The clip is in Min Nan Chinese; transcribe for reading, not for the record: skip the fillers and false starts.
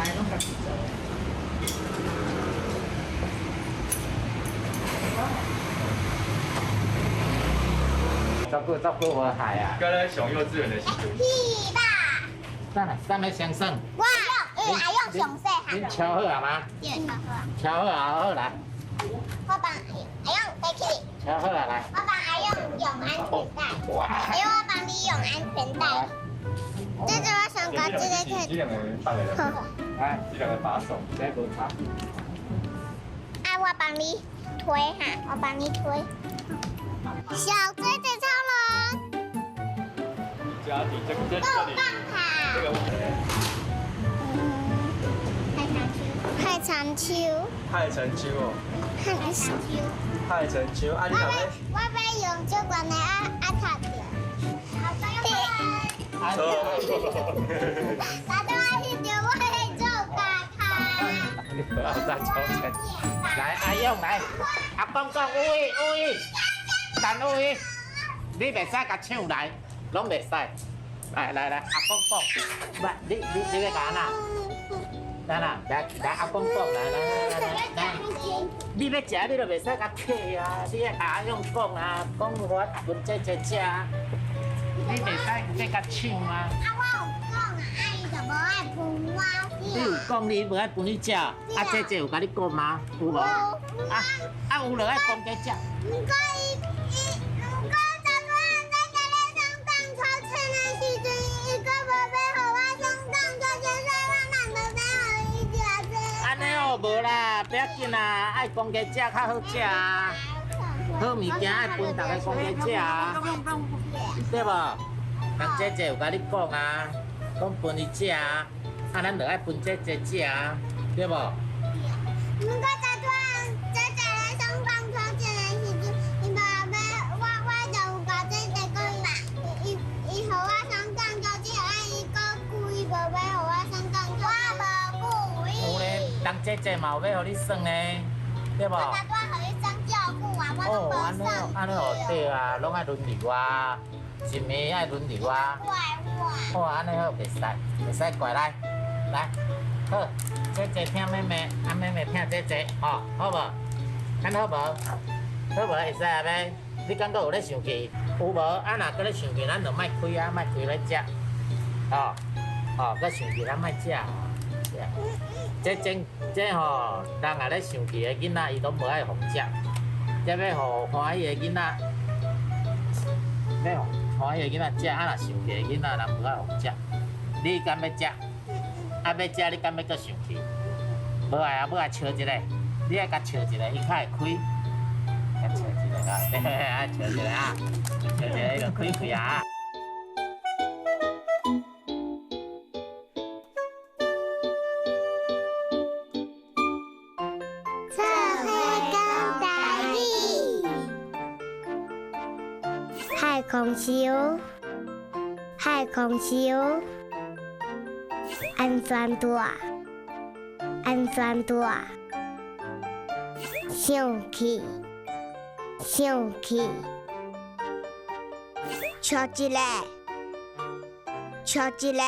攏家己做。照顧照顧無害啊！剛才上幼稚園的時陣。屁吧！等下，啥物先生？我阿勇，阿勇上細漢。恁超好啊嗎？超好啊，好來。我幫阿勇背起。超好啊，來。我幫阿勇用安全帶。阿勇，我幫你用安全帶。這這我上高這個可。這兩個放的。來，這兩個把手。這無差。啊，我幫你推哈，我幫你推。小嘴嘴超人。家庭這個這棒棒糖。這個。太長秋。太長秋哦。太長秋。太長秋，啊你若欲？我欲用這個來啊啊讀著。錯。打電話去叫我去做家卡。你不要再抽錢。來，阿勇來，阿公講有伊有伊，陳有伊，你袂使共搶來，攏袂使。來來來，阿公講，來，你你你欲共按怎？來啦，來來，阿公講，來來來來來，你欲食，你就袂使共客啊！你愛共阿勇講啊，講我分姐姐食，你袂使欲共搶啊！啊，我有講啊，啊伊就無愛分我。你有講你無愛分你食，啊姐姐有共你講嗎？有無？啊啊有就愛講加食。毋過伊伊毋過昨昏在家咧上盪秋千的時陣，伊閣無欲予我上盪秋千，所以我嘛無欲予伊食這。按呢哦，無啦，不要緊啦，愛講加食較好食啊。好物件愛分逐个講加食啊，對無？人姐姐有共你講啊，講分伊食啊，啊咱就愛分姐姐食啊，對無？毋過昨昏姐姐咧上盪秋千的時陣，伊無欲我，我就有共姐姐講嘛，伊伊予我上盪秋千，啊伊閣故意無欲予我上盪秋千。我無故意。有咧，人姐姐嘛有欲予你耍呢，對無？我昨昏予伊耍照顧啊，我攏無耍。按呢哦對啊，攏愛輪流啊，一暝愛輪流啊。怪我。好，按呢好，袂使，袂使怪來，來，好，姐姐疼妹妹，啊妹妹疼姐姐，吼，好無？按好無？好無？會使啊欲？你感覺有咧生氣？有無？啊若閣咧生氣，咱就莫開啊，莫開來食，吼，吼，閣生氣咱莫食。這真這吼，人若咧生氣的囡仔，伊攏無愛予食，這欲予歡喜的囡仔，欲予歡喜的囡仔食，啊若生氣的囡仔，人無愛予食。你敢欲食？啊欲食，你敢欲閣生氣？無愛啊，無愛笑一個，你愛共笑一個，伊較會開。共笑一個啊，對，愛笑一個啊，笑一個伊就開開啊。做伙講台語，太空球，太空球，安全帶，安全帶，生氣，生氣，笑一个，笑一个。